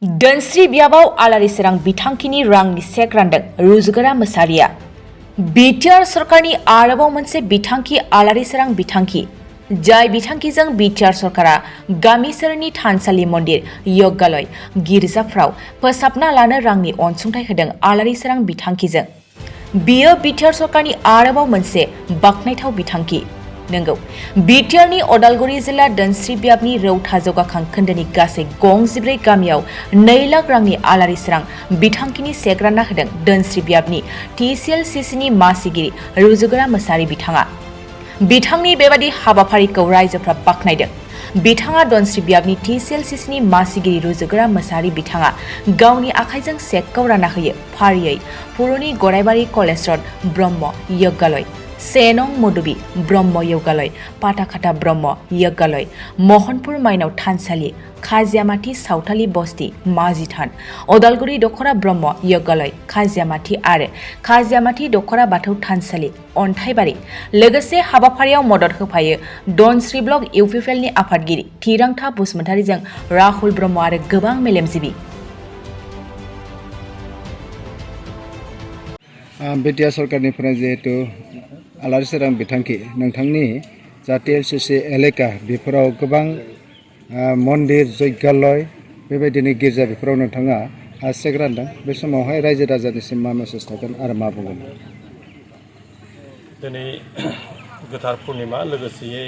दोनस्रि बियाबाव आलारि सोरां बिथांखिनि रांनि चेक रानदों रुजुगोरा मोसाहारिया। बिटिआर सरकारनि आरोबाव मोनसे बिथांखि आलारि सोरां बिथांखि, जाय बिथांखिजों बिटिआर सरकारा गामि सोरनि थानसालि, मन्दिर, यज्ञालय, गिर्जाफ्राव फोसाबना लानो रांनि अनसुंथाइ होदों। आलारि सोरां बिथांखिजों बियो बिटिआर सरकारनि आरोबाव मोनसे बाखनायथाव बिथांखि। नंगौ, बिटिआरनि अदालगुरि जिल्ला दोनस्रि बियाबनि रौता जौगाखां खोन्दोनि गासै गं 14 गामियाव 2 लाख रांनि आलारि सोरां बिथांखिनि चेक रानना होदों दोनस्रि बियाबनि टिसिएलसिसिनि मासिगिरि रुजुगोरा मोसाहारि बिथाङा। बिथांनि बेबादि हाबाफारिखौ रायजोफ्रा बाख्नायदों। बिथाङा दोनस्रि बियाबनि टिसिएलसिसिनि मासिगिरि रुजुगोरा मोसाहारि बिथाङा गावनि आखाइजों चेकखौ रानना होयो। फारियै पुरुनि गरायबारि कलेज रड ब्रह्म यज्ञालय, 1 नं मधुबी ब्रह्म यज्ञालय, पाटाखाटा ब्रह्म यज्ञालय, महनपुर माइनाव थानसालि, खाजियामाथि सावथालि बस्ति माजि थान, अदालगुरि दखरा ब्रह्म यज्ञालय खाजियामाथि आरो खाजियामाथि दखरा बाथौ थानसालि अन्थाइबारि। लोगोसे हाबाफारियाव मदद होफायो दोनस्रि ब्लक इउपिपिएलनि आफादगिरि थिरांथा बसुमतारीजों राहुल ब्रह्म आरो गोबां मेलेमजिबि। बिटिआर सरकारनिफ्राय जिहेतु आलारि सोरां बिथांखि, नोंथांनि जा टिएलसिसि एलेका बेफोराव गोबां मन्दिर, यज्ञालय, बेबायदिनो गिर्जा बेफोराव नोंथाङा चेक रानदों। बे समावहाय रायजो राजानिसिम मा मेसेज थागोन आरो मा बुंगोन? दिनै गोथार पुर्निमा, लोगोसेयै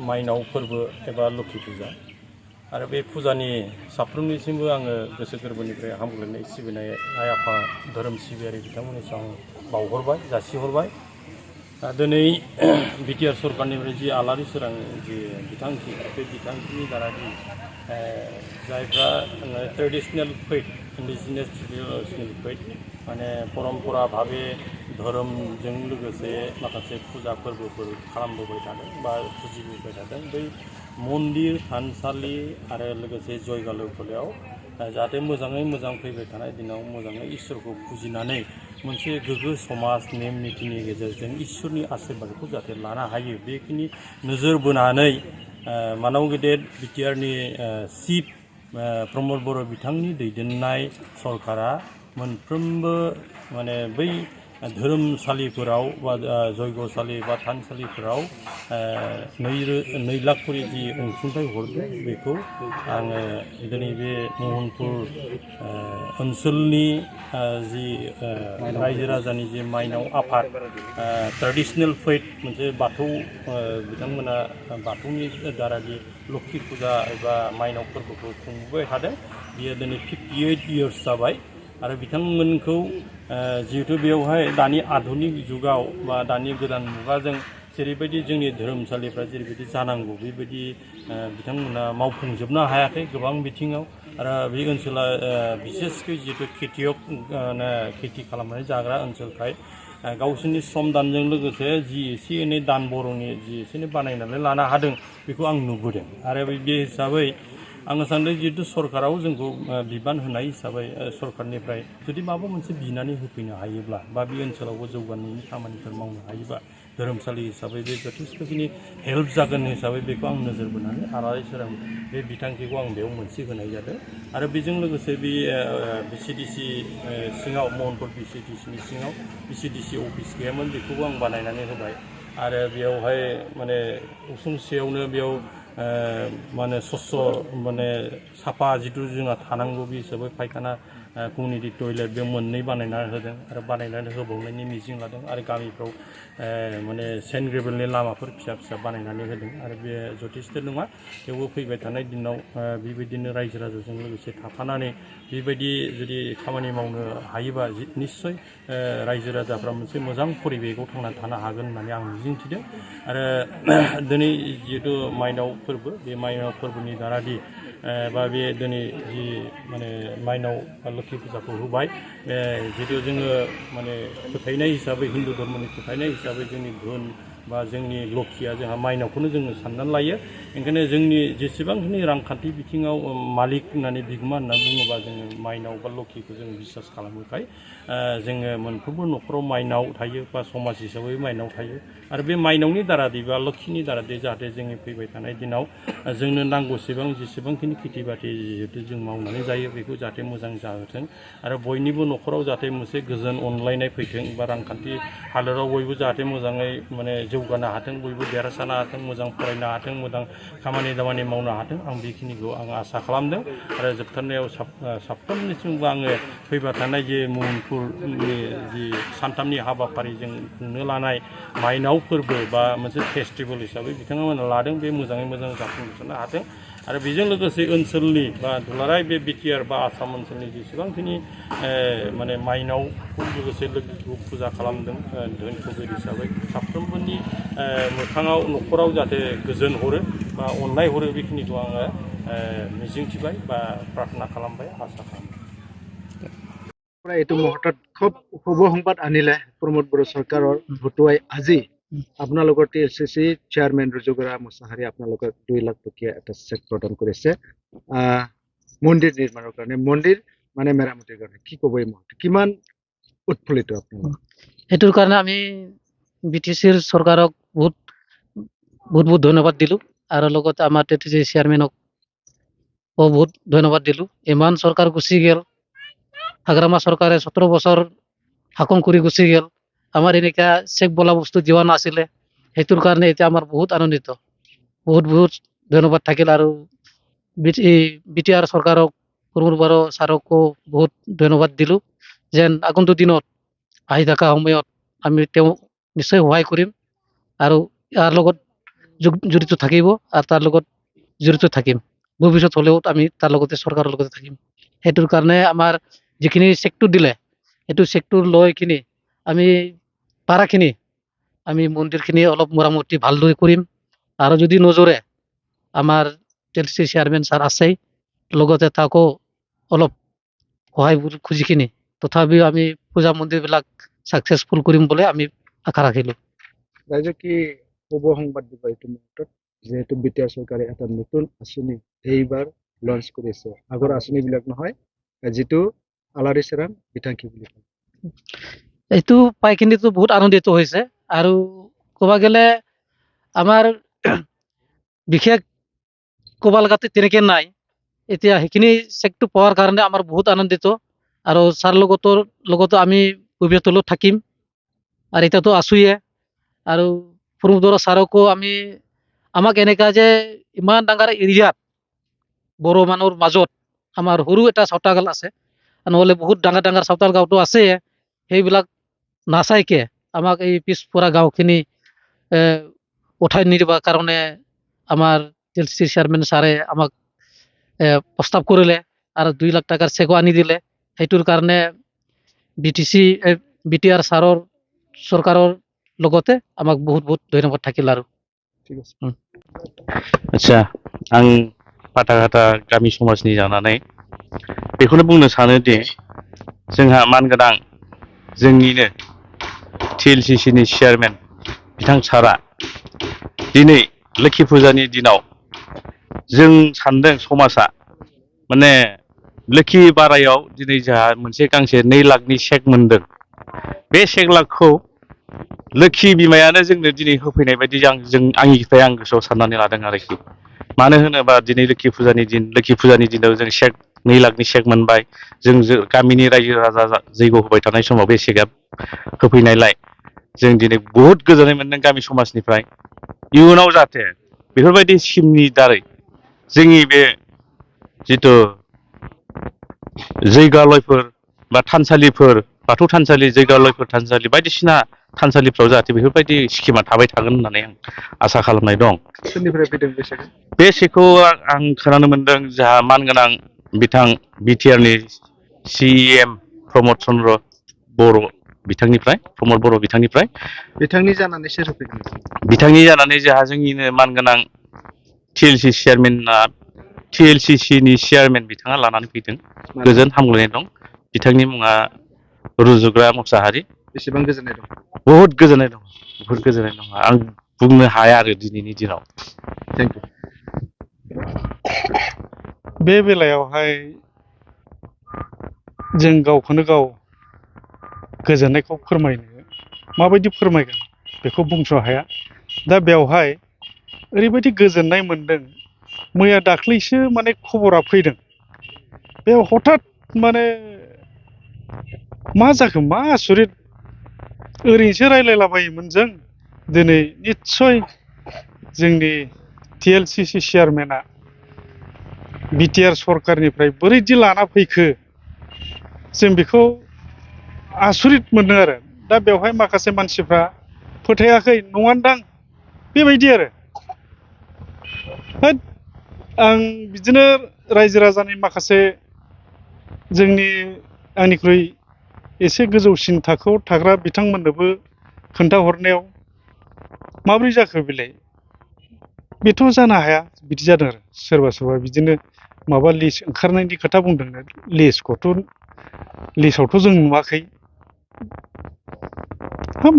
माइनाव फोरबो एबा लोखि फुजा, आरो बे फुजानि साफ्रोमनिसिमबो आङो गोसो गोरबोनिफ्राय हामग्लायनाय सिबिनाय आइ आफा धोरोम सिबियारि बिथांमोननिसिम आं बावहरबाय, जासिहरबाय। दिनै बिटिआर सरकारनिफ्राय जि आलारि सोरां जि बिथांखि, बे बिथांखिनि दारादि जायफ्रा traditional faith, indigenous traditional faith, माने परम्परा भाबे धोरोमजों लोगोसे माखासे फुजा फोरबोफोर खालामबोबाय थादों बा फुजिबोबाय थादों। बै मन्दिर, थानसालि आरो लोगोसे यज्ञालयफोराव जाहाथे मोजाङै मोजां फैबाय थानाय दिनाव मोजाङै इसोरखौ फुजिनानै मोनसे गोग्गो समाज नेम नितिनि गेजेरजों इसोरनि आशीर्बादखौ जाहाथे लानो हायो, बेखिनि नोजोर बोनानै मानाव गेदेर बिटिआरनि चिफ प्रमद बर' बिथांनि दैदेननाय सरकारा मोनफ्रोमबो माने बै धोरोमसालिफोराव बा यज्ञसालि बा थानसालिफोराव 2 लाख करि जि अनसुंथाइ हरदों, बेखौ आङो दिनै बे महनपुर ओनसोलनि जि रायजो राजानि जि माइनाव आफाद, ट्रेडिसनेल फैथ मोनसे बाथौ, बिथांमोना बाथौनि दारादि लोखि फुजा एबा माइनाव फोरबोखौ खुंबोबाय थादों। बियो दिनै 58 इयार्स जाबाय। आरो बिथांमोनखौ जिहेतु बेवहाय दानि आधुनिक जुगाव बा दानि गोदान मुगाजों जेरैबायदि जोंनि धोरोमसालिफ्रा जेरैबायदि जानांगौ, बेबायदि बिथांमोना मावफुंजोबनो हायाखै गोबां बिथिङाव। आरो बे ओनसोला बिसेसकै जिहेतु खेथि खालामनानै जाग्रा ओनसोलखाय गावसोरनि श्रम दानजों लोगोसे जि एसे एनै दान बर'नि जि एसे एनै बानायनानै लानो हादों, बेखौ आं नुबोदों। आरो बे हिसाबै आङो सान्दों जिहेतु सरकाराव जोंखौ बिबान होनाय हिसाबै सरकारनिफ्राय जुदि माबा मोनसे बिनानै होफैनो हायोब्ला बा बे ओनसोलावबो जौगानायनि खामानिफोर मावनो हायोबा धोरोमसालि हिसाबै बे जथेस्थ'खिनि हेल्प जागोन हिसाबै बेखौ आं नोजोर बोनानै आलारि सोरां बे बिथांखिखौ आं बेयाव मोनसे होनाय जादों। आरो बेजों लोगोसे बे बिसिडिसि सिङाव, महनपुर बिसिडिसिनि सिङाव बिसिडिसि अफिस गैयामोन, बेखौबो आं बानायनानै होबाय। आरो बेयावहाय माने उसुंसेयावनो बेयाव माने स्वच्छ माने साफा जिथु जोंहा थानांगौ, बे हिसाबै फायखाना कमिउनिटि टयलेट बे 2 बानायनानै होदों आरो बानायनानै होबावनायनि मिजिं लादों। आरो गामिफ्राव माने सेन्ट ग्रेभेलनि लामाफोर फिसा फिसा बानायनानै होदों। आरो बे जथेस्थ' नङा, थेवबो फैबाय थानाय दिनाव बेबायदिनो रायजो राजाजों लोगोसे थाफानानै बेबायदि जुदि खामानि मावनो हायोबा निस्सय रायजो राजाफ्रा मोनसे मोजां परिबेकआव थांनानै थानो हागोन होननानै आं मिजिंथिदों। आरो दिनै जिहेतु माइनाव फोरबो, बे माइनाव फोरबोनि दारादि बा बे दिनै जि माने माइनाव बा लोखि फुजाखौ होबाय, जिहेतु जोङो माने फोथायनाय हिसाबै हिन्दु धर्मनि फोथायनाय हिसाबै जोंनि धोन बा जोंनि लक्षिया जोंहा माइनावखौनो जोङो साननानै लायो ओंखायनो जोंनि जेसेबांखिनि रांखान्थि बिथिङाव मालिक होननानै बिगोमा होनना बुङोबा जोङो माइनाव बा लक्षिखौ जों बिसास खालामोखाय जोङो मोनफ्रोमबो न'खराव माइनाव थायो बा समाज हिसाबै माइनाव थायो आरो बे माइनावनि दारादै बा लक्षिनि दारादै जाहाथे जोंनि फैबाय थानाय दिनाव जोंनो नांगौसेबां जेसेबांखिनि खेथि बाथि जिहेतु जों मावनानै जायो बेखौ जाहाथे मोजां जाहोथों आरो बयनिबो न'खराव जाहाथे मोनसे गोजोन अनलायनाय फैथों बा रांखान्थि हालोदाव बयबो जाहाथे मोजाङै माने जौगानो हाथों बयबो देरहासारनो हाथों मोजां फरायनो हाथों मोजां खामानि दामानि मावनो हाथों आं बेखिनिखौ आं आसा खालामदों आरो जोबथारनायाव साफ्रोमनिसिमबो आङो फैबाय थानाय जे मुंफोरनि जि सानथामनि हाबाफारि जों खुंनो लानाय माइनाव फोरबो बा मोनसे फेस्टिभेल हिसाबै बिथांमोना लादों बे मोजाङै मोजां जाफुंसारनो हाथों आरो बेजों लोगोसे ओनसोलनि बा दुलाराय बे बिटिआर बा आसाम ओनसोलनि जेसेबांखिनि माने माइनावखौ लोगोसे लोखिखौ फुजा खालामदों धोन कुबेर हिसाबै साफ्रोमबोनि मोखाङाव न'खराव जाहाथे गोजोन हरो बा अननाय हरो बेखिनिखौ आङो मिजिंथिबाय बा प्रार्थना खालामबाय आसा खालामबाय এইটো মুহূৰ্তত খুব শুভ সংবাদ আনিলে প্ৰমোদ বড়ো চৰকাৰৰ ভতুৱাই আজি আপোনালোকৰ TLCC চেয়াৰমেন ৰুজুগৰা মুছাহাৰী আপোনালোকক 2 লাখ টকীয়া এটা চেক প্ৰদান কৰিছে মন্দিৰ নিৰ্মাণৰ কাৰণে মন্দিৰ মানে মেৰামতিৰ কাৰণে কি ক'ব এই মুহূৰ্তত কিমান উৎফুল্লিত আপোনালোক সেইটোৰ কাৰণে আমি BTCৰ চৰকাৰক বহুত বহুত ধন্যবাদ দিলোঁ আৰু লগতে আমাৰ TCC চেয়াৰমেনক বহুত ধন্যবাদ দিলোঁ ইমান চৰকাৰ গুচি গ'ল হাগ্ৰামা চৰকাৰে 17 বছৰ শাসন কৰি গুচি গ'ল আমাৰ এনেকা চেক বোলা বস্তু দিয়া নাছিলে সেইটোৰ কাৰণে এতিয়া আমাৰ বহুত আনন্দিত বহুত ধন্যবাদ থাকিল আৰু BTR চৰকাৰক প্ৰমোদ বড়ো ছাৰকো বহুত ধন্যবাদ দিলোঁ যেন আগন্তুক দিনত আহি থকা সময়ত আমি তেওঁ নিশ্চয় সহায় কৰিম আৰু ইয়াৰ লগত জড়িত থাকিব আৰু তাৰ লগত জড়িত থাকিম ভৱিষ্যত হ'লেও আমি তাৰ লগতে চৰকাৰৰ লগতে থাকিম সেইটোৰ কাৰণে আমাৰ যিখিনি চেকটো দিলে সেইটো চেকটো লৈ কিনি আমি পাৰাখিনি আমি মন্দিৰখিনি অলপ মেৰামতি ভালদৰে কৰিম আৰু যদি নজৰে আমাৰ TLCC চেয়াৰমেন ছাৰ আছেই লগতে তাকো অলপ সহায় খুজি কিনি তথাপিও আমি পূজা মন্দিৰবিলাক সাকসেসফুল কৰিম বুলি আমি আশা ৰাখিলোঁ ৰাইজক কি শুভ সংবাদ দিব এইটো মুহূৰ্তত যেহেতু বিটিআৰ চৰকাৰে এটা নতুন আঁচনি এইবাৰ লঞ্চ কৰিছে আগৰ আঁচনিবিলাক নহয় যিটো আলাৰী চেৰাং বিথাংকি বুলি কয় এইটো পাই কিনিতো বহুত আনন্দিত হৈছে আৰু ক'ব গ'লে আমাৰ বিশেষ ক'ব লগাতে তেনেকৈ নাই এতিয়া সেইখিনি চেকটো পোৱাৰ কাৰণে আমাৰ বহুত আনন্দিত আৰু ছাৰ লগতো আমি ভৱিষ্যতলৈ থাকিম আৰু এতিয়াতো আছোঁয়ে আৰু প্ৰমোদ বড়ো ছাৰকো আমাক এনেকা যে ইমান ডাঙৰ এৰিয়াত বড়ো মানুহৰ মাজত আমাৰ সৰু এটা চাওতাল আছে নহ'লে বহুত ডাঙৰ চাওতাল গাঁওটো আছে সেইবিলাক নাচাইকে আমাক এই পিছপৰা গাঁওখিনি উঠাই নিদিবৰ কাৰণে আমাৰ TLCC চেয়াৰমেন ছাৰে আমাক প্ৰস্তাৱ কৰিলে আৰু 2 লাখ টকাৰ চেকো আনি দিলে সেইটোৰ কাৰণে BTR ছাৰৰ চৰকাৰৰ লগতে আমাক বহুত ধন্যবাদ থাকিল আৰু ঠিক আছে आदसा आं फाथाखाथा गामि समाजनि जानानै बेखौनो बुंनो सानोदि जोंहा मानगोनां जोंनिनो TLCCनि चेयारमेन बिथां सारा दिनै लोखि फुजानि दिनाव जों सानदों समाजा माने लोखि बारायाव दिनै जोंहा मोनसे गांसे 2 लाखनि चेक मोनदों बे 1 लाखखौ लोखि बिमायानो जोंनो दिनै होफैनाय बायदि आंनिफ्राय आं गोसोआव साननानै लादों आरोखि मानो होनोबा दिनै लोखि फुजानि दिनाव जों 2 लाखनि चेक मोनबाय जों गामिनि रायजो राजा जैग होबाय थानाय समाव बे चेकआ होफैनायलाय जों दिनै बहुत गोजोननाय मोनदों गामि समाजनिफ्राय इयुनाव जाहाथे बेफोरबायदि स्किमनि दारै जोंनि बे जितु जैगालयफोर बा थानसालिफोर बाथौ थानसालि जैगालयफोर थानसालि बायदिसिना थानसालिफ्राव जाहाथे बेफोरबायदि स्किमा थाबाय थागोन होननानै आं आसा खालामनाय दं सोरनिफ्राय फैदों बे चेकखौ आं खोनानो मोनदों जोंहा मानगोनां बिथां BTRनि CEM प्रमोद चन्द्र बर' प्रमोद बर' बिथांनिफ्राय बिथांनि जानानै सोर होफैदों बिथांनि जानानै जोंहा जोंनिनो मानगोनां TLCCनि चेयारमेन बिथाङा लानानै फैदों गोजोन हामलायनाय दं बिथांनि मुङा रुजुग्रा मुसाहारि बेसेबां गोजोननाय दं बहुत गोजोननाय दं बुहुद गोजोननाय नङा आं बुंनो हाया आरो दिनैनि दिनाव थेंक इउ बे बेलायावहाय जों गावखौनो गाव गोजोननायखौ फोरमायनो माबायदि फोरमायगोन बेखौ बुंस' हाया। दा बेवहाय ओरैबायदि गोजोननाय मोनदों, मैया दाख्लैसो माने खबरा फैदों। बे हठाৎ माने मा जाखो, मा आसरित, ओरैनोसो रायलायलाबायोमोन जों, दिनै निस्सय जोंनि TLCC चेयारमेना बिटिआर सरकारनिफ्राय बोरैदि लाना फैखो जों बेखौ आसरित मोनदों आरो। दा बेवहाय माखासे मानसिफ्रा फोथायाखै, नङानदां बेबायदि आरो। होद, आं बिदिनो रायजो राजानि माखासे जोंनि आंनिख्रुइ एसे गोजौसिन थाखोआव थाग्रा बिथांमोननोबो खोन्थाहरनायाव माब्रै जाखो बेलाय, बेथ' जानो हाया बिदि जादों आरो। सोरबा सोरबा बिदिनो माबा लिस्ट ओंखारनायनि खोथा बुंदोंनो, लिस्टआवथ' जों नुवाखै।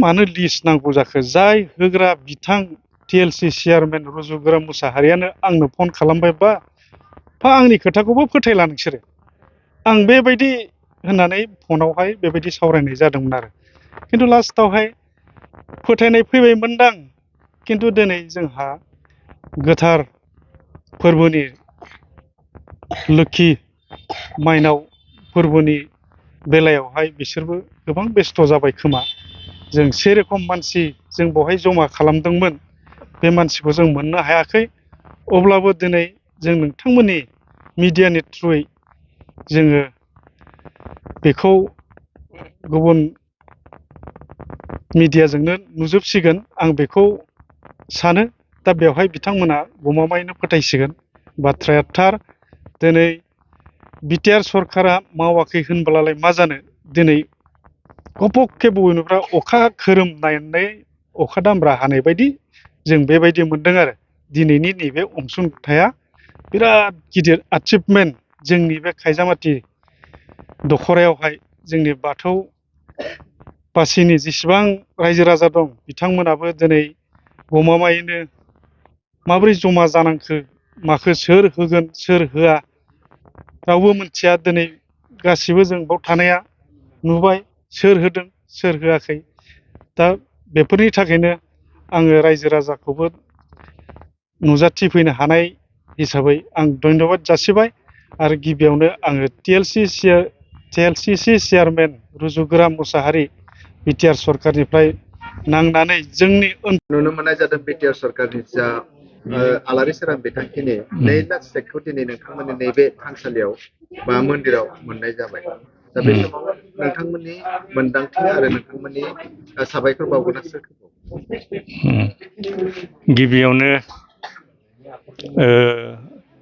मानो लिस्ट नांगौ जाखो? जाय होग्रा बिथां TLC चेयारमेन रुजुगोरा मुसाहारियानो आंनो फन खालामबायबा आंनि खोथाखौबो फोथायला नोंसोरो। आं बेबायदि होननानै फनावहाय बेबायदि सावरायनाय जादोंमोन आरो। खिन्थु लास्टावहाय फोथायनाय फैबायमोनदां। खिन्थु दिनै जोंहा गोथार फोरबोनि लोक्षि माइनाव फोरबोनि बेलायावहाय बिसोरबो गोबां बेस्थ' जाबाय खोमा। जों सेरोखम मानसि जों बेवहाय जमा खालामदोंमोन, बे मानसिखौ जों मोननो हायाखै। अब्लाबो दिनै जों नोंथांमोननि मिडियानि थ्रुयै जोङो बेखौ गुबुन मिडियाजोंनो नुजोबसिगोन, आं बेखौ सानो। दा बेवहाय बिथांमोना गमामायैनो फोथायसिगोन। बाथ्राया थार। दिनै बिटिआर सरकारा मावाखै होनब्लालाय मा जानो, दिनै गपक्के बबेनिफ्राय अखा खोरोमनानै अखा दामब्रा हानाय बायदि जों बेबायदि मोनदों आरो। दिनैनि नैबे अनसुंथाया बिराद गिदिर एचिभमेन्ट जोंनि बे खायजामाथि दख'रायावहाय। जोंनि बाथौ बासिनि जेसेबां रायजो राजा दं बिथांमोनाबो दिनै गमामायैनो माबोरै जमा जानांखो माखो, सोर होगोन सोर होआ रावबो मिथिया। दिनै गासिबो जों बाव थानाया नुबाय सोर होदों सोर होआखै। दा बेफोरनि थाखायनो आङो रायजो राजाखौबो नुजाथिफैनो हानाय हिसाबै आं धन्यबाद जासिबाय। आरो गिबियावनो आङो TLCC चेयारमेन रुजुगोरा मुसाहारि बिटिआर सरकारनिफ्राय नांनानै जोंनि नुनो मोननाय जादों। बिटिआर सरकारनि जा आलारि सोरां बिथांखिनि 2 लाख चेकखौ दिनै नोंथांमोननि नैबे थानसालियाव बा मन्दिराव मोननाय जाबाय। दा बे समाव नोंथांमोननि मोनदांथि आरो नोंथांमोननि साबायखर बावगोना सोरखौ? गिबियावनो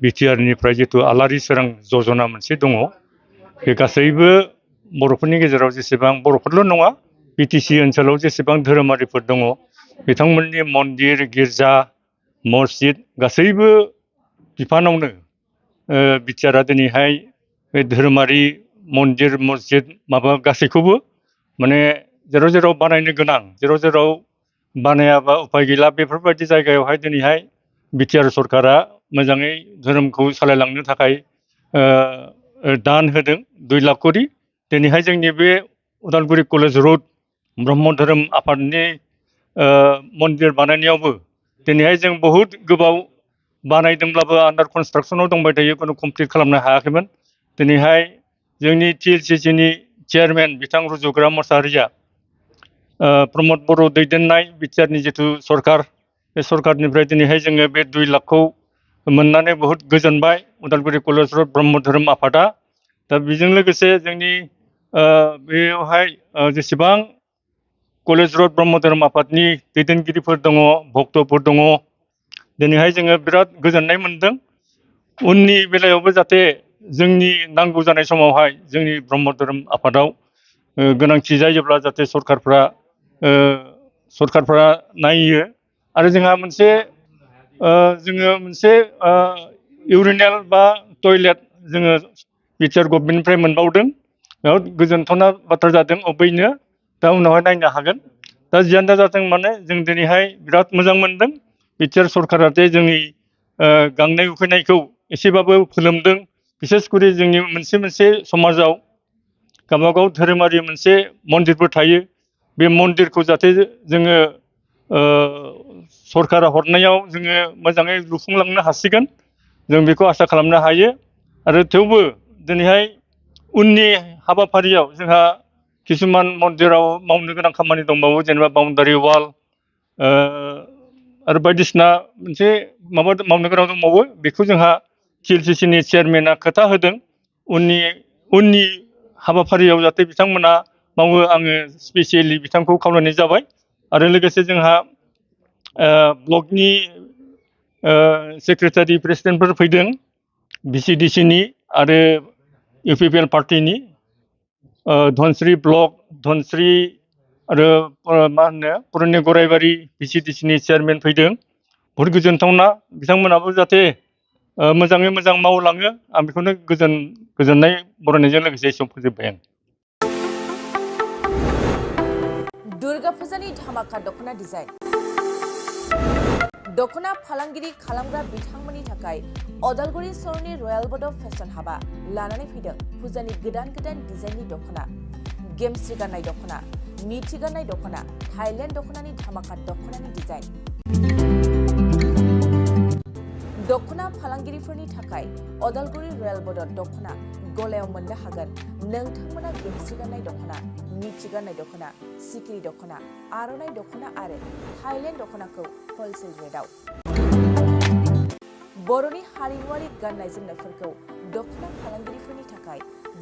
बिटिआरनिफ्राय जिथु आलारि सोरां जजना मोनसे दङ, बे गासैबो बर'फोरनि गेजेराव जेसेबां, बर'फोरल' नङा, बिटिसि ओनसोलाव जेसेबां धोरोमारिफोर दङ बिथांमोननि मन्दिर, गिर्जा, मस्जिद गासैबो बिफानावनो बिटिआरआ दिनैहाय बे धोरोमारि मन्दिर, मस्जिद माबा गासैखौबो माने जेराव जेराव बानायनो गोनां, जेराव जेराव बानायाबा उपाय गैला, बेफोरबायदि जायगायावहाय दिनैहाय बिटिआर सरकारा मोजाङै धोरोमखौ सालायलांनो थाखाय दान होदों 2 लाख करि। दिनैहाय जोंनि बे उदालगुरि कलेज रड ब्रह्म धोरोम आफादनि मन्दिर बानायनायावबो दिनैहाय जों बहुद गोबाव बानायदोंब्लाबो आन्डार कनस्ट्राक्सनाव दंबाय थायो, कुनु कमप्लिट खालामनो हायाखैमोन। दिनैहाय जोंनि TLCCनि चेयारमेन बिथां रुजुग्रा मुसाहारिया प्रमद बर' दैदेननाय बिटिआरनि जिथु सरकार, बे सरकारनिफ्राय दिनैहाय जोङो बे 2 लाखखौ मोननानै बहुद गोजोनबाय उदालगुरि कलेज रड ब्रह्म धोरोम आफादा। दा बेजों लोगोसे जोंनि बेयावहाय जेसेबां कलेज रड ब्रह्म धोरोम आफादनि दैदेनगिरिफोर दङ, भक्तफोर दङ, दिनैहाय जोङो बिराद गोजोननाय मोनदों। उननि बेलायावबो जाहाथे जोंनि नांगौ जानाय समावहाय जोंनि ब्रह्म धोरोम आफादाव गोनांथि जायोब्ला जाहाथे सरकारफ्रा नायो। आरो जोंहा मोनसे इउरिनेल बा टयलेट जोङो बिटिआर गभर्नमेन्टनिफ्राय मोनबावदों। बेयाव गोजोनथावना बाथ्रा जादों। अबैनो दा उनावहाय नायनो हागोन। दा जियानो जाथों माने जों दिनैहाय बिराद मोजां मोनदों बिटिआर सरकारा जे जोंनि गांनाय उखैनायखौ एसेबाबो फोलोमदों बिसेस करि जोंनि मोनसे समाजाव गावबागाव धोरोमारि मोनसे मन्दिरफोर थायो बे मन्दिरखौ जाहाथे जोङो सरकारा हरनायाव जोङो मोजाङै लुफुंलांनो हासिगोन जों बेखौ आसा खालामनो हायो आरो थेवबो दिनैहाय उननि हाबाफारियाव जोंहा किसुमान मन्दिराव मावनो गोनां खामानि दंबावो जेनेबा बाउन्डारि वाल आरो बायदिसिना मोनसे माबा मावनो गोनां दंबावो बेखौ जोंहा TLCCनि चेयारमेना खोथा होदों उननि हाबाफारियाव जाहाथे बिथांमोना मावो आङो स्पेसियेलि बिथांखौ खावलायनाय जाबाय आरो लोगोसे जोंहा ब्लकनि सेक्रेटारि प्रेसिडेन्टफोर फैदों VCDCनि आरो UPPL पार्टिनि धनस्रि ब्लक धनस्रि आरो मा होनो पुरनि गराइबारि VCDCनि चेयारमेन फैदों बहुद गोजोनथावना बिथांमोनाबो जाहाथे मोजाङै मोजां मावलाङो आं बेखौनो गोजोननाय बरायनायजों लोगोसे एसेयाव फोजोबबाय आं। दुर्गा फुजानि धामाका दख'ना डिजाइन दख'ना फालांगिरि खालामग्रा बिथांमोननि थाखाय अदालगुरि सहरनि रयेल बड' फेशन हाबा लानानै फैदों फुजानि गोदान डिजाइननि दख'ना गेमस्रि गाननाय दख'ना मिथि गाननाय दख'ना थाइलेण्ड दख'नानि धामाका दख'नानि डिजाइन दख'ना फालांगिरिफोरनि थाखाय अदालगुरि रयेल बड' दख'ना गलायाव मोननो हागोन नोंथांमोना गेमस्रि गाननाय दख'ना मिथि गाननाय दख'ना सिखिरि दख'ना आर'नाइ दख'ना आरो थाइलेण्ड दख'नाखौ हलसेल रेटआव बर'नि हारिमुआरि गाननाय जोमनायफोरखौ दख'ना फालांगिरिफोरनि थाखाय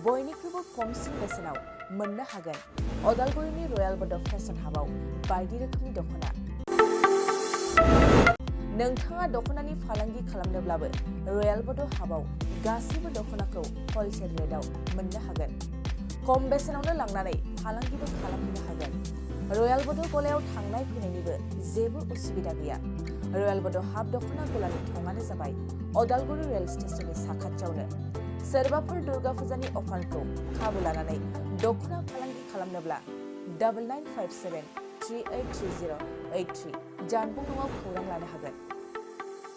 बयनिख्रुइबो खमसिन बेसेनाव मोननो हागोन अदालगुरिनि रयेल बड' फेशन हाबाव बायदि रोखोमनि दख'ना नोंथाङा दख'नानि फालांगि खालामनोब्लाबो रयेल बड' हाबाव गासैबो दख'नाखौ हलसेल रेटआव मोननो हागोन खम बेसेनावनो लांनानै फालांगिबो खालामनो हागोन रयेल बड' गलायाव थांनाय फैनायनिबो जेबो उसुबिदा गैया रयेल बड' हाब दख'ना गलानि थंआनो जाबाय अदालगुरि रेल स्टेशननि साखाथियावनो सोरबाफोर दुर्गा फुजानि अफारखौ खाबु लानानै दख'ना फालांगि खालामनोब्ला 9957383083 जानबुं नङाव खौरां लानो हागोन।